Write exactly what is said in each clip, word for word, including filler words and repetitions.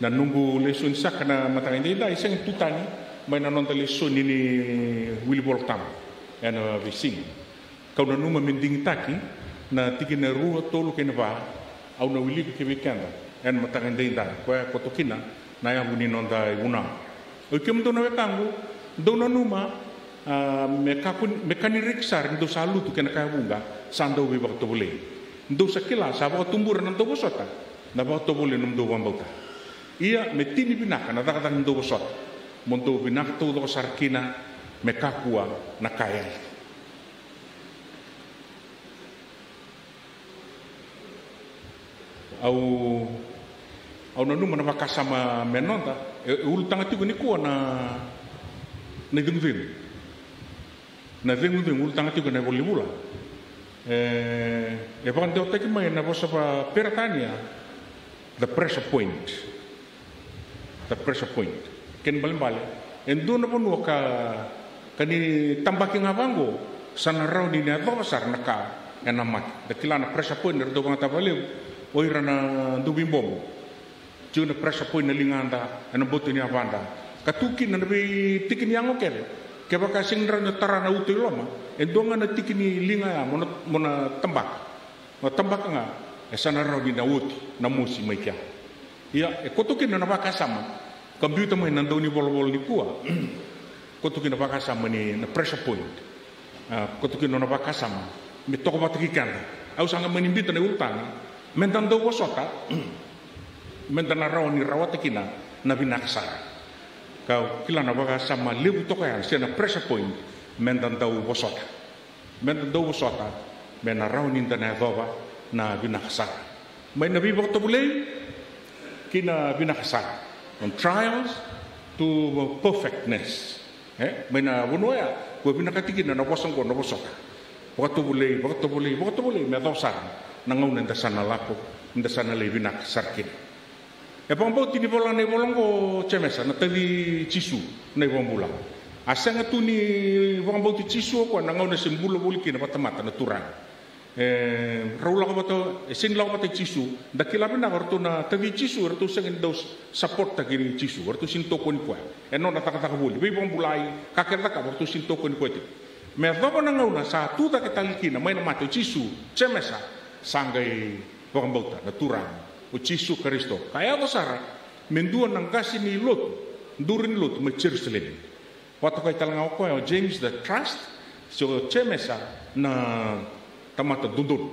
Na noqu lesoni saka na mataka edaidai e sega ni tu tani mai na noda lesoni ni wili Volatabu ena veisiga. Kau nanuma me digitaki na tikina e rua, tolu kei na va, au na wilika ki vei keda ena mataka edaidai, koya e koto kina na yavu ni noda ivunau. Oi kemudou na wekaqu, dou nanuma, a, me kakua ni, me ka ni reki sara ni dou sa lutu kei na ka e vuqa, sa dau veivakatovolei. Dou sa kila sa vakatubura na dauvosota na vakatovolei ni nomudou vakabauta. Ia me tini vinaka na cakacaka ni dauvosota, mo dou vinaka taucoko sara kina me kakua na ka e yali. Au, au nanuma na vakasama me noda, e, e ulutaga tiko nikua na, na icegucegu. Na icegucegu ulutaga tiko na ivola ni Vula. E, e vakadewataki mai na vosa vaPeritania, the pressure point. The pressure point. Kena ibalebale, e dua na vanua ka, ka ni tabaki ga vaqo, sa na rawa ni na yacova sara na ka ena mate. Da kila na pressure point, era dau vakayagataka vakalevu o ira na dauveibobo. Tiko na pressure point na ligada, ena boto ni yavada, ka tu kina na veitiki ni yago kece. Kevaka e sega ni rawa ni tara na uto i loma, e dua ga na tiki ni liga ya mo na, mo na tabaka. Na tabaka ga, e sa na rawa ni na oti na mosi mai kea. Ia, e koto kina na vakasama ka biuta mai na daunivolavola nikua. Koto kina na vakasama ni na pressure point. A, koto kina na vakasama me toka vata kei keda. Au sa qai mani biuta na ulutaga, me da dau vosota, me da na rawa ni rawata kina na vinaka sara. Ka kila na vakasama levu toka ya, se na pressure point, me da dau vosota. Me da dau vosota, me na rawa ni da na yacova na vinaka sara. Mai na veivakatovolei ki na vinaka sara. From trials to perfectness. E, mai na vanua ya ko vinakati kina na vosa oqo, na vosota. Vakatovolei, vakatovolei, vakatovolei, me yacova sara na gauna eda sa na lako, eda sa na lai vinaka sara kina. E vakabauti ni vola na ivola oqo o Jemesa, na taci Jisu na iVakabula. A sega tu ni vakabauti Jisu o koya na gauna se bula voli kina vakatamata na Turaga. E, rau lako vata, e sega ni lako vata i Jisu. Da kila vinaka o ratou na taci Jisu, e ratou sega ni dau support-taki Jisu, o ratou sega ni tokoni koya. E nona cakacaka voli, veivakabulai, ka kece cakava, o ratou sega ni tokoni koya tiko. Me yacova na gauna sa tu cake tale kina mai na mate o Jisu, Jemesa sa qai vakabauta na Turaga o Jisu Karisito, ka yaco sara me dua na qase ni lotu, duru ni lotu mai Jerusalemi. Vakatokai tale ga o koya o James the Trust, se o Jemesa na tamata dodonu.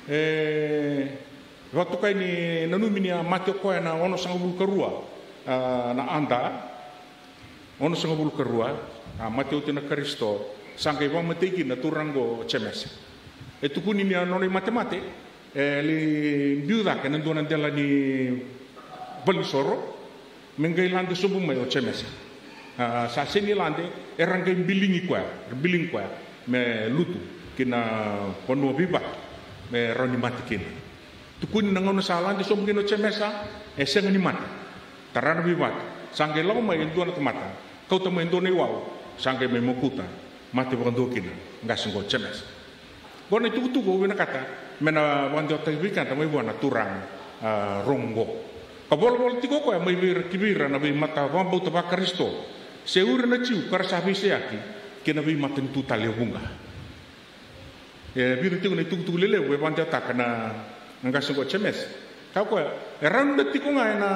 E vakatokai ni nanumi ni a mate o koya na onosagavulu ka rua, a, na A.D. Onosagavulu ka rua, a mate oti na Karisito, sa qai vakamatei kina na turaga o Jemesa. E tukuni ni a nona imatemate e lai biu cake ena dua na dela ni valenisoro me qai lade sobu mai o Jemesa. A, sa sega ni lade, era qai biligi koya, era biligi koya me lutu ki na vanua veivatu me rawa ni mate kina. Tukuni na gauna sa lade sobu kina o Jemesa, e sega ni mate. Tara na veivatu, sa qai lako mai e dua na tamata, kauta mai e dua na iwau, sa qai mai mokuta, mate vakadua kina na qase oqo o Jemesa. Oqo na itukutuku au vinakata me na vakadewataki vei keda mai vua na turaga, a, rogo oqo. Ka volavola tiko o koya mai vei ira, ki vei ira na veimata vakabauta vaKarisito, se o ira na Jiu ka ra sa veiseyaki kei na veimatanitu tale e vuqa. E vica tiko na itukutuku lelevu e vakadewataka na, na qase oqo o Jemesa. Kaya o koya, e rawa ni da tiko ga ena,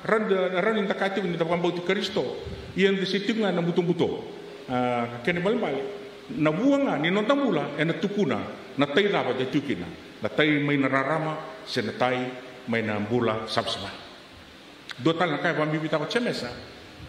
rawa ni da, rawa ni da kaya tiko ni da vakabauti Karisito, ia da se tiko ga ena butobuto. A, kena ibalebale, na vua ga ni noda bula ena tukuna na tai cava eda tiko kina, na tai mai na rarama se na tai mai na bula savasava. Dua tale na ka e vakabibitaka o Jemesa,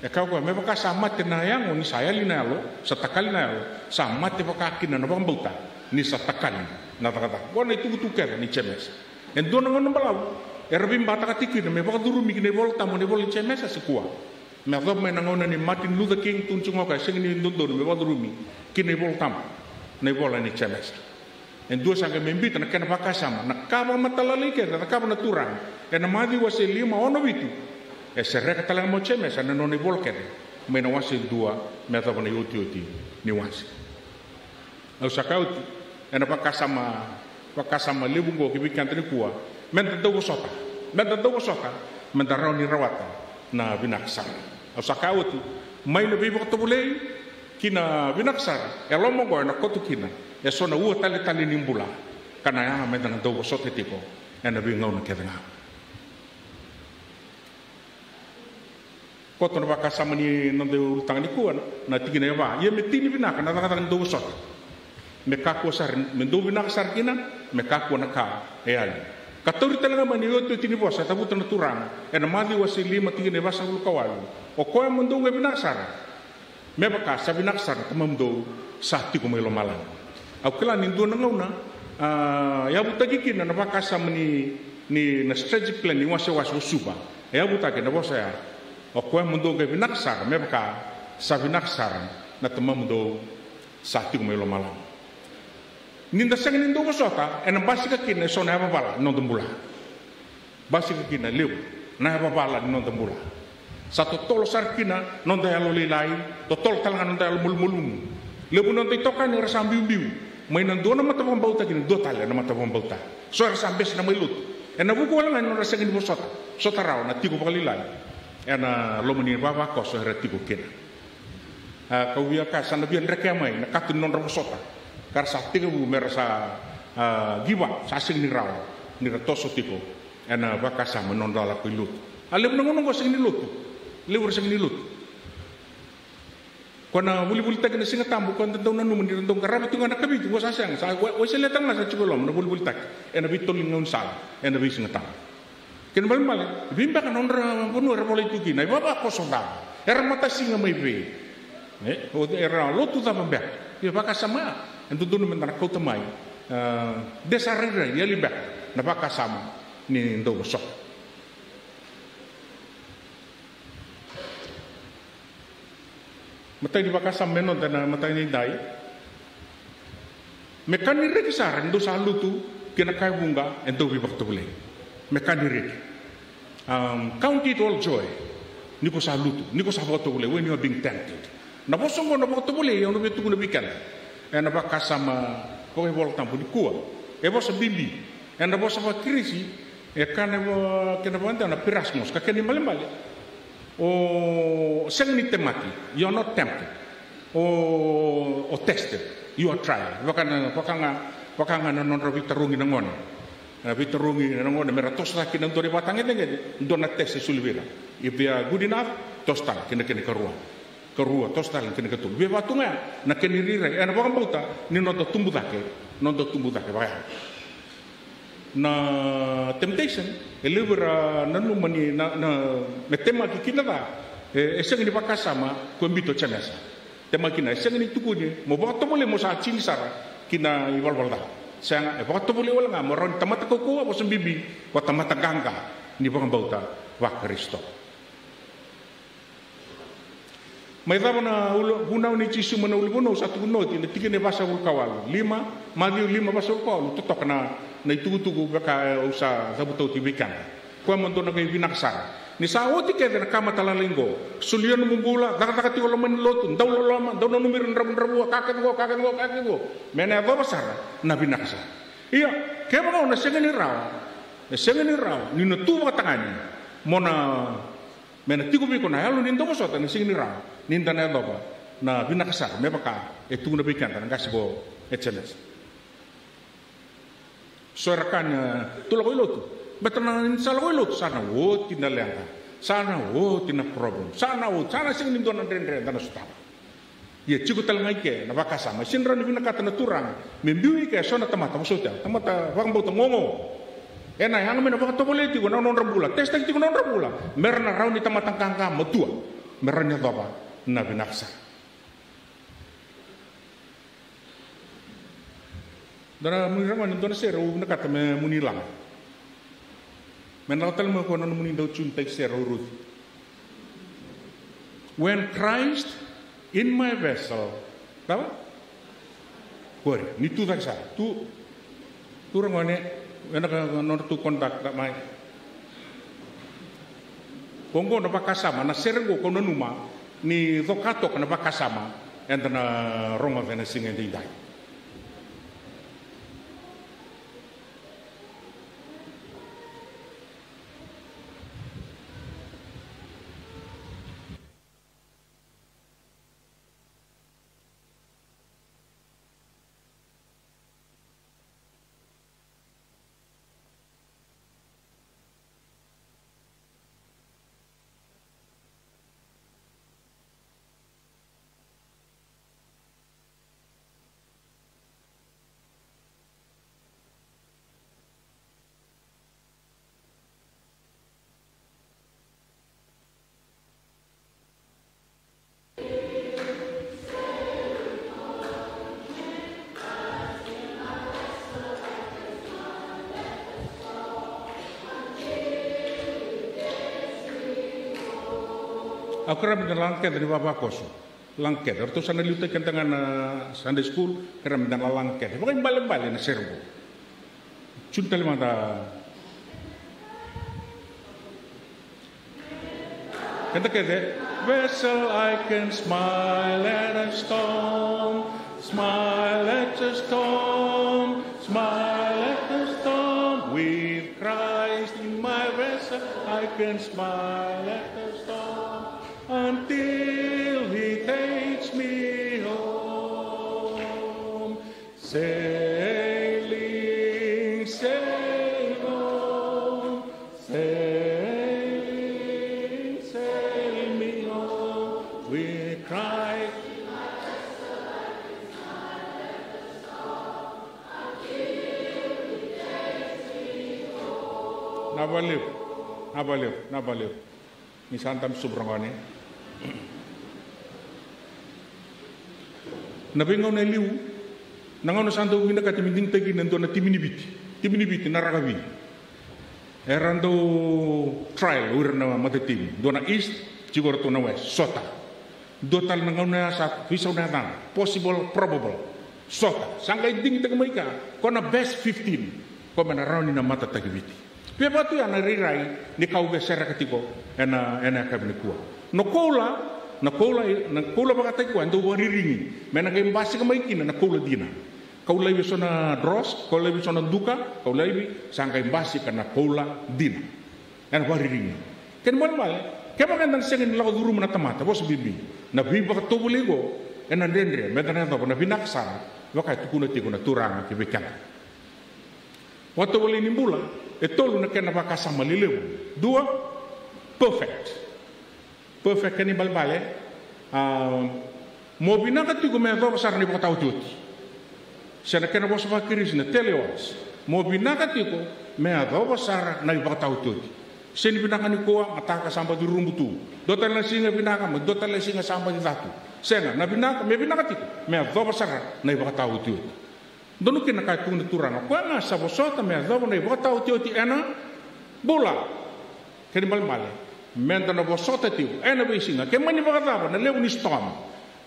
e kaya o koya, me vaka sa mate na yago ni sa yali na yalo, sa takali na yalo, sa mate vaka kina na vakabauta ni sa takali na cakacaka. Oqo na itukutuku kece nei Jemesa. E dua na gauna balavu era veibataka tiko kina me vakacurumi ki na iVola Tabu na ivola nei Jemesa se kua. Me yacova mai na gauna nei Martin Luther King, tukuna tiko ga o koya, e sega ni dodonu me vakacurumi ki na iVola Tabu na ivola nei Jemesa. E dua sa qai mai biuta na kena vakasama, na ka vakamatailalai kece e cakava na Turaga ena Maciu wase lima, ono, vitu. E sereka tale ga mai o Jemesa na nona ivola kece mai na wase dua me yacova na iotioti ni wase. Au sa kaya oti, ena vakasama, vakasama levu oqo ki vei keda nikua, me da dau vosota. Meda dau vosota, meda rawa ni rawata na vinaka sara. Au sa kaya oti, mai na veivakatovolei ki na vinaka sara, e loma oqo ena koto kina e so na ua taletale ni bula, ka na yaga meda na dau vosota tiko ena veigauna kece ga. Koto na vakasama ni noda ulutaga nikua, na tikina e va. Ia me tini vinaka na cakacaka ni dau vosota, me kakua sara, me dau vinaka sara kina, me kakua na ka e yali. Ka tauri tale ga mai na iotioti ni vosa e cavuta na Turaga ena Maciu wase lima tikina e vasagavulu ka walu: O koya mo dou qai vinaka sara, me vaka sa vinaka sara na Tamamudou sa tiko mai lomalagi. Au kila ni dua na gauna, a, yavutaki kina na vakasama ni, ni na strategic plan ni wasewase o Suva. E yavutaki na vosa ya: O koya mo dou qai vinaka sara, me vaka sa vinaka sara na Tamamudou sa tiko mai lomalagi. Ni da sega ni dau vosota, ena basika kina e so na yavavala ni noda bula. Basika kina e levu na yavavala ni noda bula. Sa totolo sara kina noda yalolailai, totolo tale ga noda yalomalumalumu. Levu noda itokani era sa biubiu mai na dua na matavakabauta ki na dua tale na matavakabauta. So era sa bese na mai lotu ena vuku wale ga ni nodra sega ni vosota, sota rawa na tiko vakalailai ena loma ni vavakoso era tiko kina. A, kau via kaya, sa na via drekea mai na kato ni nodra vosota, ka ra sa tekivu me ra sa, a, give up, sa sega ni rawa ni ra toso tiko ena vakasama ni nodra lako i lotu. A, levu na gauna oqo sega ni lotu. Levu era sega ni lotu. Ko na volivolitaki na Siga Tabu, ko da dau nanuma ni ra dau qarava tiko ga na kavitu, oqo sa sega, sa wa-, waisalia tale ga sa tiko e loma na volivolitaki ena veitolo ni gaunisala ena veisiga tabu. Kena ibalebale, vei beka na nodra vanua era volai tu kina, e vavakoso cava, era matasiga mai vei? E, o, era lotu cava beka? Ia vakasama ya e dodonu meda na kauta mai, e, de sa rairai yali beka na vakasama ni dau vosota. Matai ni vakasama me noda ena mataka ni dai. Me ka ni reki sara ni dou sa lutu ki na ka e vuqa e dau veivakatovolei. Me ka ni reki. Um, count it all joy. Ni ko sa lutu, ni ko sa vakatovolei, when you are being tempted. Na vosa oqo na vakatovolei, au na via tukuna vei keda ena vakasama vakaivolatabu nikua. E vosa bibi. Ena vosa vakirisi, e kaya na vo-, kena vakadewa na peirasmos, ka kena ibalebale, o sega ni temaki, you are not tempted. O, o tested, you are tried. Vaka na, vaka ga, vaka ga na nodra veitarogi na gone. Na veitarogi na gone me ra toso cake ki na dua na ivakatagedegede, dua na test e soli vei ira. If they are good enough, toso tale ki na kena ikarua. Karua, toso tale ki na ikatolu. Via vaka tu ga ya na kena irairai ena vakabauta ni noda tubu cake, noda tubu cake vakayalo. Na temptation, e levu era nanuma ni na, na, me temaki kina ca, e, e sega ni vakasama ko e biuta o Jemesa. Temaki kina, e sega ni tukuni mo vakatovolei mo sa tini sara ki na ivalavala ca. Sega, e vakatovolei wale ga mo rawa ni tamata kaukauwa, vosa bibi, ko tamata qaqa ni vakabauta vaKarisito. Mai cava na ula-, vunau nei Jisu mai na uluvunau, sa tukuna oti na tikina e vasagavulu ka walu. Lima, Maciu lima vasagavulu ka walu, totoka na, na itukutuku vaka au sa cavuta oti vei keda. Koya mo dou na qai vinaka sara. Ni sa oti kece na ka matalalai qo, solia nomu bula, cakacaka tiko loma ni lotu, dau loloma, dau nanumi ira na dravudravua, ka kece qo, ka kece qo, ka kece qo, me na yacova sara na vinaka sara. Ia, kevaka o na sega ni rawa, e sega ni rawa ni na tu vakatagane mo na Me na tiko vei iko na yalo ni dau vosota, na sega ni rawa ni da na yacova na vinaka sara, me vaka e tukuna vei keda na qase vou e Jemesa. So era kaya ni tu lako i lotu, baleta na ni sa lako i lotu sa na oti na leqa, sa na oti na problem, sa na oti, sa na sega ni dua na dredre da na sotava. Ia tiko tale ga i ke na vakasama, e sega ni rawa ni vinakata na Turaga me biu i ke e so na tamata, vosoti au, tamata vakabauta gogo. Ena yaga me na vakatovolei tiko na nodra bula, testaki tiko na nodra bula, me ra na rawa ni tamata qaqa matua, me rawa ni yacova na vinaka sara. Dua na muni ragone, dua na sere au vinakata me muni laga. Me na lako tale mai ko na nomuni dau tunitaki sere o Ruth. When Christ in my vessel. Cava? Qori, ni tu cake sara. Tu, tu ragone, ena ka nodra tu conduct mai. Ko qo na vakasama, na sere qo ko nanuma ni coka toka na vakasama eda na rogoca ena siga edaidai. Au kerea meda laga keda ni vavakoso. Laga keda. Ratou sa na liutaki keda ga na Sunday school, kerea meda na laga keda. Vakaibalebale na sere qo. June tale mada. Keda kece. Vessel, I can smile at a storm, smile at a storm, smile at a storm. With Christ in my vessel, I can smile at a storm until he takes me home. Sailing, sail on, sailing, sail me on. We cry. Na valevu, na valevu, na valevu. Ni sa dabe sobu ragone. Na veigauna e liu, na gauna sa dau vinakati me digitaki kina e dua na timi ni Viti, timi ni Viti na rakavi. Era dau trial o ira na matatimi, dua na East, tiko ratou na West, sota. Dua tale na gauna ya sa veisau na yacana, possible, probable, sota. Sa qai digitaki mai ka, ko na best fifteen, ko me na rawa ni na matataki Viti. Via vaka tu ya na rairai ni ka au via sereka tiko ena, ena yakavi nikua. Na koula, na koula, na koula vakataki koya e dau varirigi me na qai basika mai kina na koula dina. Kau laivi eso na draws, kau laivi eso na duka, kau laivi, sa qai basika na koula dina. Ena varirigi. Kena ibalebale, kevaka eda na sega ni lako curuma na tamata, vosa bibi, na veivakatovolei qo ena dredre meda na yacova na vinaka sara, vaka e tukuna tiko na Turaga ki vei keda. Vakatovolei ni bula, e tolu na kena vakasama lelevu. Dua, perfect. Perfect, kena ibalebale, a, mo vinaka tiko me yacova sara na ivakataotioti. Se na kena vosa vaKirisi na teleos. Mo vinaka tiko me yacova sara na ivakataotioti. Se ni vinaka nikua, mataka sa baci rubu tu. Dua tale na siga vinaka, me dua tale na siga sa baci ca tu. Sega, na vinaka, me vinaka tiko me yacova sara na ivakataotioti. Donu kina na ka e tukuna na Turaga, koya ga sa vosota me yacova na ivakataotioti ena bula. Kena ibalebale, meda na vosota tiko ena veisiga, ke mani vakacava na levu ni storm,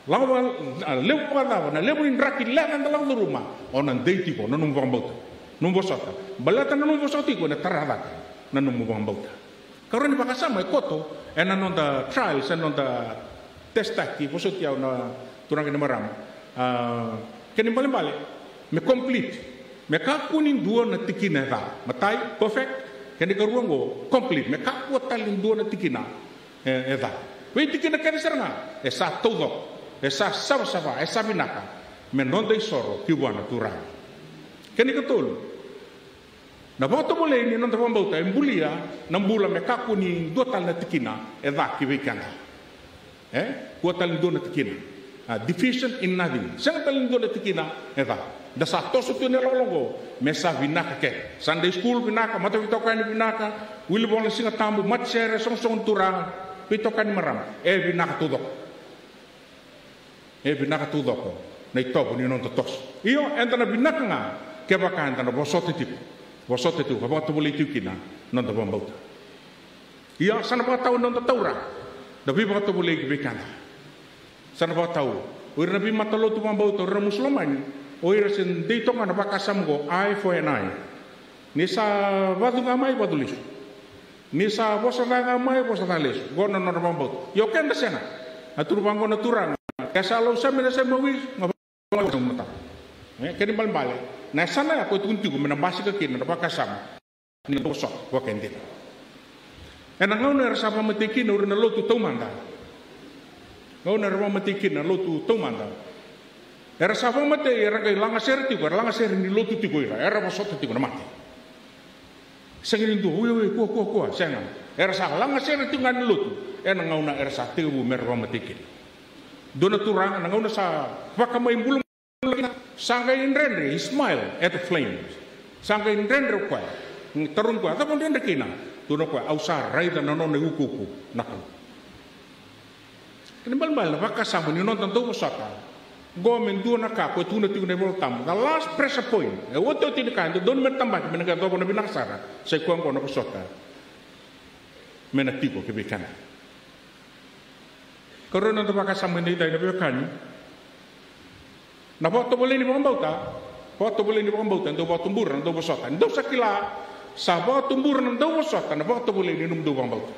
lako va, a, levu vakacava na levu ni draki leqa eda lako curuma, o na dei tiko na nomu vakabauta, nomu vosota. Baleta na nomu vosota tiko ena tara cake na nomu vakabauta. Karua ni vakasama e koto ena noda trial, se noda testaki, vosoti au na turaga kei na marama. A, kena ibalebale, me complete. Me kakua ni dua na tikina e ca. Matai, perfect. Kena ikarua oqo, complete. Me kakua tale ni dua na tikina e, e ca. Vei tikina kece sara ga e sa taucoko, e sa savasava, e sa vinaka me noda isoro ki vua na Turaga. Kena ikatolu, na vakatovolei ni noda vakabauta e bulia na bula me kakua ni dua tale na tikina e ca ki vei keda. E? Kua tale ni dua na tikina. A, deficient in nothing. Sega tale ni dua na tikina e ca. Da sa toso tu ena ilakolako oqo me sa vinaka kece. Sunday school vinaka, mataveitokani vinaka, wilivola na Siga Tabu, matasere, soqosoqo ni Turaga, veitokani marama. E vinaka taucoko. E vinaka taucoko na itovo ni noda toso. Io, eda na vinaka ga kevaka eda na vosota tiko. Vosota tiko, ka vakatovolei tiko kina noda vakabauta. Ia, sa na vakatau na noda taura na veivakatovolei ki vei keda. Sa na vakatau o ira na veimatalotu vakabauta, o ira na Musulamani, o ira se dei toka na vakasama oqo, eye for an eye. Ni sa vacu ga mai, vacu lesu. Ni sa vosa ca ga mai, vosa ca lesu. Qo na nodra vakabauta. Io, keda sega. A tukuna vaqo na Turaga, ke sa lau sami na sami wis, ga vaqo na mataka. E, kena ibalebale, na yasana ya ko e tukuni tiko me na basika kina na vakasama ni na vosota vakaidina. Ena gauna era sa vakamatei kina o ira na lotu taumada. Gauna era vakamatei kina na lotu taumada. Era sa vakamatei, era qai lagasere tiko, era lagasere ni lotu tiko ira, era vosota tiko na mate. Sega ni dua, ui, ui, kua, kua, kua, sega. Era sa lagasere tiko ga ni lotu ena gauna era sa tekivu mera vakamatei kina. Dua na turaga, na gauna sa vakamai bula, sa qai dredre, he smile at the flames. Sa qai dredre o koya. Tarogi koya, cava o dredre kina? Tukuna o koya, au sa raica na nona iukuuku na Kalou. Kena ibalebale na vakasama ni noda dau vosota. Qo me dua na ka ko e tukuna tiko na iVolatabu, the last pressure point. E otioti ni ka e dodonu me tabaki me na qai yacova na vinaka sara. Sa i koya qo na vosota me na tiko ki vei keda. Taura na noda vakasama edaidai na veiwekani. Na vakatovolei ni vakabauta, vakatovolei ni vakabauta, e dau vakatubura na dauvosota. Ni dou sa kila, sa vakatubura na dauvosota na vakatovolei ni nomudou vakabauta.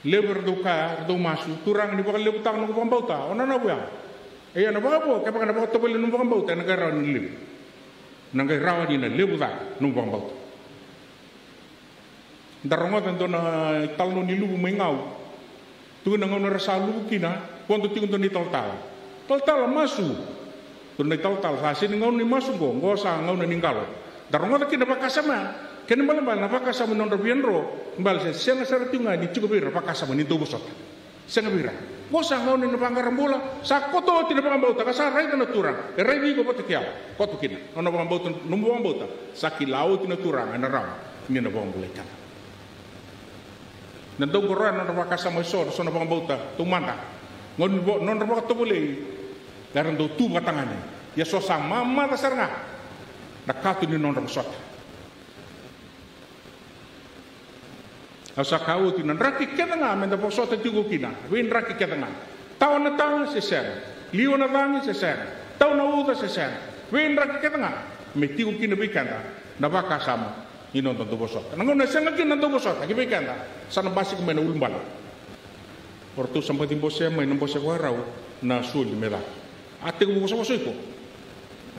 Levu era dau kaya, era dau masu, Turaga ni vakalevutaka noqu vakabauta, o na nanavu ya. Ia na vakavo, kevaka na vakatovolei ni nomu vakabauta, ena qai rawa ni levu. Na qai rawa ni na levu cake nomu vakabauta. Da rogoca e dua na italanoa ni luvu mai Gau. Tukuna na gauna era sa luvu kina, vodo tiko dua na italatala. Talatala, masu. Tukuna na italatala, sa sega ni gauna ni masu qo, qo sa gauna ni qalo. Da rogoca kina na vakasama ya, kena ibalebale na vakasama ni nodra via dro, bale se sega sara tiko ga ni tiko vei ira na vakasama ni dauvosota. Sega vei ira. Qo sa gauna ni vaqara bula, sa koto oti na vakabauta, ka sa raica na Turaga. E raici iko vata kei au. Koto kina. Nona vakabauta, nomu vakabauta. Sa kila oti na Turaga, ena rawa ni na vakabulai keda. Na dau qoroya na nodra vakasama eso, na so na vakabauta taumada. Gauna ni vo-, nodra vakatovolei, era dau tu vakatagane. Ia so sa mamaca sara ga na kato ni nodra vosota. Au sa kaya oti, na draki kece ga meda vosota tiko kina, veidraki kece ga. Tawa na taga se sega, liwa na cagi se sega, tau na uca se sega, veidraki kece ga me tiko kina vei keda na vakasama ni noda dauvosota. Na gauna e sega kina na dauvosota ki vei keda, sa na basika mai na ulubale. O ratou sa baci bosea mai na bose vakarau na soli me caka. A tekivu vosavosa iko.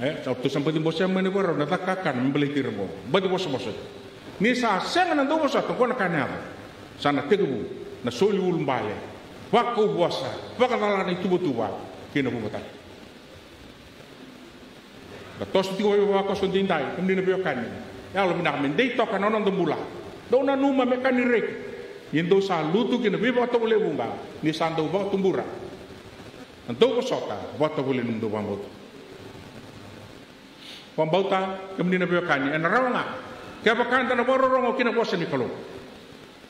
E, sa ratou sa baci bosea mai na vakarau na caka kakana me baleti ira qo. Baci vosavosa iko. Ni sa sega na dauvosota, qo na ka na yaco. Sa na tekivu na soli ulubale, vakauvosa, vakacala na ituvatuva kei na vuvataki. Da toso tiko vei vavakoso daidai, kemuni na veiwekani. Yalo vinaka me dei toka na noda bula. Dou nanuma me ka ni reki. Ia dou sa lutu ki na veivakatovolei vuqa, ni sa dau vakatubura na dauvosota, vakatovolei nomudou vakabauta. Vakabauta, kemuni na veiwekani, ena rawa ga. Kevaka eda na vakarorogo ki na vosa ni Kalou.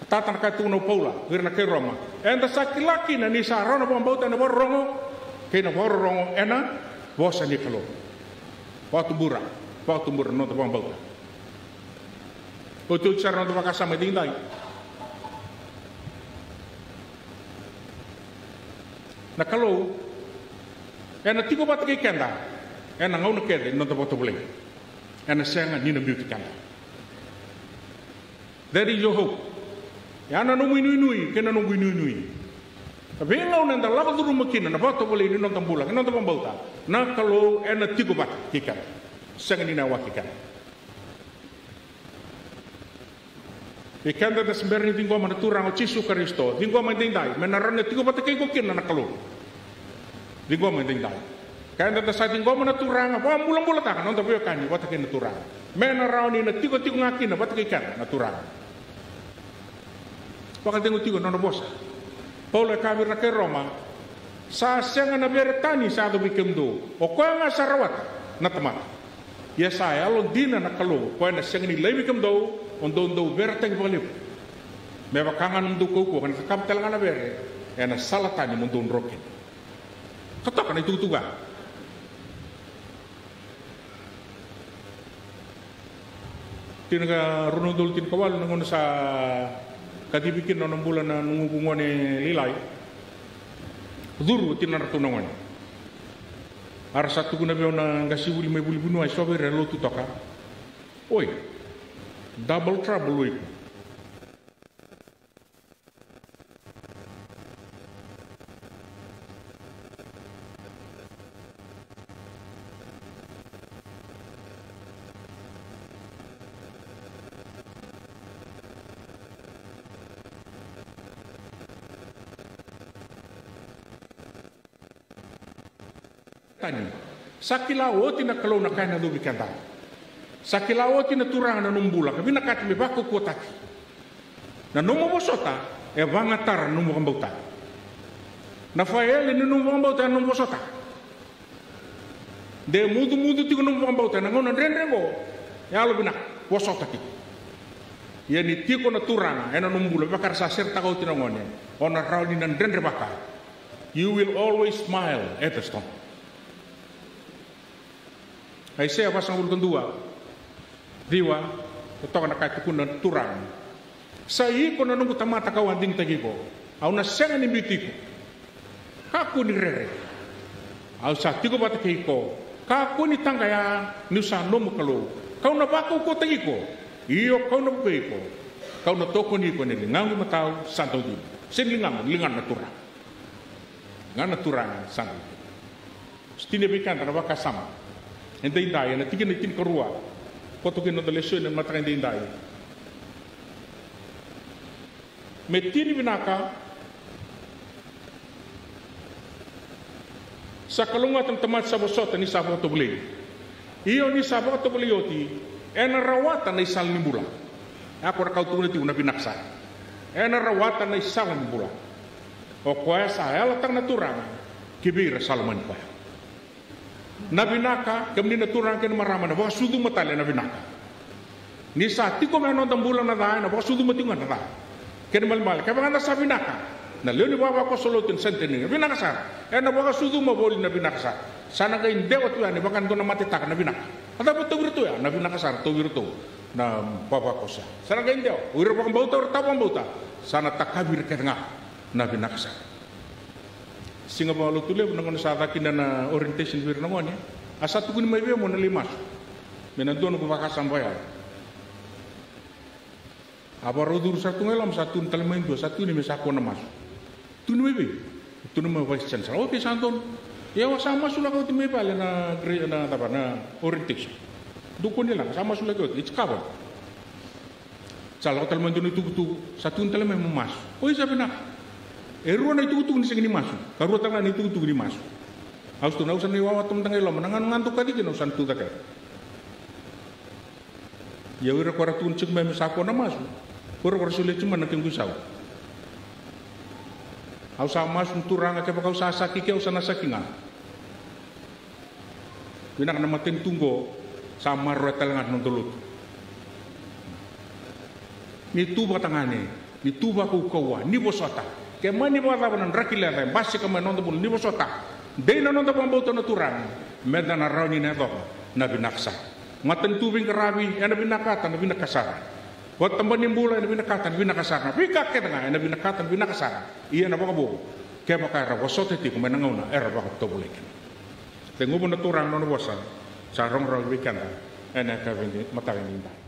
Tata, na ka e tukuna o Paula vei ira na kai Roma. Eda sa kila kina ni sa rawa na vakabauta ena vakarorogo, kei na vakarorogo ena vosa ni Kalou. Vakatubura, vakatubura na noda vakabauta. Otioti sara na noda vakasama edaidai. Na Kalou ena tiko vata kei keda ena gauna kece ni noda vakatovolei. Ena sega ni na biuti keda. That is your hope. Ya na nomu inuinui kei na noqu inuinui. Na veigauna eda lako curuma kina na vakatovolei ni noda bula kei na noda vakabauta, na Kalou ena tiko vata kei keda. Sega ni na yawaki keda. Vei keda eda se bera ni ciqoma na Turaga o Jisu Karisito, ciqoma edaidai, me na rawa ni tiko vata kei iko kina na Kalou. Ciqoma edaidai. Keda eda sa ciqoma na Turaga, vakabulabulataka na noda veiwekani vata kei na Turaga, me na rawa ni na tikotiko ga kina vata kei keda na Turaga. Vakacegu tiko na nona vosa. Paula e kaya vei ira na kai Roma, sa sega na vere tani sa yaco vei kemudou, o koya ga sa rawata na tamata. Ia sa yalodina na Kalou, o koya na sega ni laivi kemudou mo dou dau veretaki vakalevu, me vaka ga na nomudou kaukauwa, ka na cakava tale ga na vere ena sala tani mo dou dro kina. Ka toka na itukutuku. Tini ka rua na udolu tini ka walu na gauna sa kacivi kina na nona bula na noqu gone lailai. Curu o tinadratou na gone. A ra sa tukuna vei au na qasenivuli mai Vuli Vuniwai, so vei ira e lotu toka. Oi, double trouble o iko. Tani. Sa kila oti na Kalou na ka ena yacovi keda. Sa kila oti na Turaga na nomu bula, ka vinakati me vakaukauwataki. Na nomu vosota e vagatara na nomu vakabauta. Na faele ni nomu vakabauta ena nomu vosota. De mucumucu tiko na nomu vakabauta ena gauna dredre oqo, yalovinaka, vosota tiko. Ia ni tiko na Turaga ena nomu bula, vaka era sa seretaka oti na gone, o na rawa ni na dredrevaka. You will always smile at the storm. Aisea vasagavulu ka dua, ciwa, e toka na ka e tukuna na Turaga. Sa iko na noqu tamata kau a digitaki iko. Au na sega ni biuti iko. Kakua ni rere. Au sa tiko vata kei iko. Kakua ni taqaya ni'u sa nomu Kalou. Ka'u na vakaukauwataki iko. Io, ka'u na vukei iko. Ka'u na tokoni iko ena ligaqu imatau sa dau dina. Sega ni ligaqu, ligana na Turaga. Ligana na Turaga sa dau dina. Sa tini vei keda na vakasama edaidai ena tikina e tinikarua. Koto kina noda lesoni ena mataka edaidai. Me tini vinaka. Sa kalougata na tamata sa vosota ni sa vakatovolei. Io, ni sa vakatovolei oti, ena rawata na isala ni bula. Ia ko na kau tukuna tiko na vinaka sara. Ena rawata na isala ni bula. O koya sa yalataka na Turaga ki vei ira sa lomani koya. Na vinaka, kemuni na turaga kei na marama, na vakasucuma tale na vinaka. Ni sa tiko mai na noda bula na ca, ena vakasucuma tiko ga na ca. Kena malemale, kevaka da sa vinaka, na lewe ni vavakoso lotu ena Centenary, na vinaka sara. Ena vakasucuma voli na vinaka sara. Sa na qai dewa tu ya ni vaka e dua na matetaka na vinaka. A cava tauvi iratou ya? Na vinaka sara tauvi iratou na vavakoso. Sa na qai dewa. O ira vakabauta, o ira tawa vakabauta. Sa na takavi ira kece ga na vinaka sara. Siga Vakalotu levu na gauna sa caka kina na orientation vei ira na gone. A sa tukuni mai vei au mo na lai masu. Me na dua noqu vakasama vakayalo. A vakarau curu sara tu ga i loma, sa tukuna tale mai e dua, sa tukuni me sa kua na masu. Tukuni mai vei? Tukuni mai Vice Chancellor. Okay, sa donu. Ia au sa masulaka oti mai vale na gra-, na cava, na orientation. Dou kua ni laga, sa masulaki oti, it's covered. Sa lako tale mai dua na itukutuku, sa tukuni tale mai mo masu. Oi, sa vinaka. E rua na itukutuku ni sega ni masu, ka rua tale ga na itukutuku ni masu. Au sa tukuna, au sa na iwawa tamata ga i loma, na gauna ga dou kaci kina au sa na tucake. Ia o ira ko ra tukuna tiko mai me sa kua na masu, ko ira ko ra solia tiko mai na kequ isau. Au sa masu, na Turaga, kevaka au sa saki, ke au sa na saki ga. Vinaka na matanitu oqo, sa maroroya tale ga na noda lotu. Ni tu vakatagane, ni tu vakaukauwa, ni vosota. Ke mani vakacava na draki leca e basika mai na noda bula, ni vosota. Dei na noda vakabauta na Turaga, me da na rawa ni na yacova na vinaka sara. Matanitu veiqaravi, ena vinakata na vinaka sara. Vakatabana ni bula, ena vinakata na vinaka sara. Na veika kece ga ena vinakata na vinaka sara. Ia na vakavo, kevaka era vosota tiko mai na gauna era vakatovolei kina. Tekivu na Turaga na nona vosa, sa rogorogo vei keda ena yakavi ni mataka edaidai.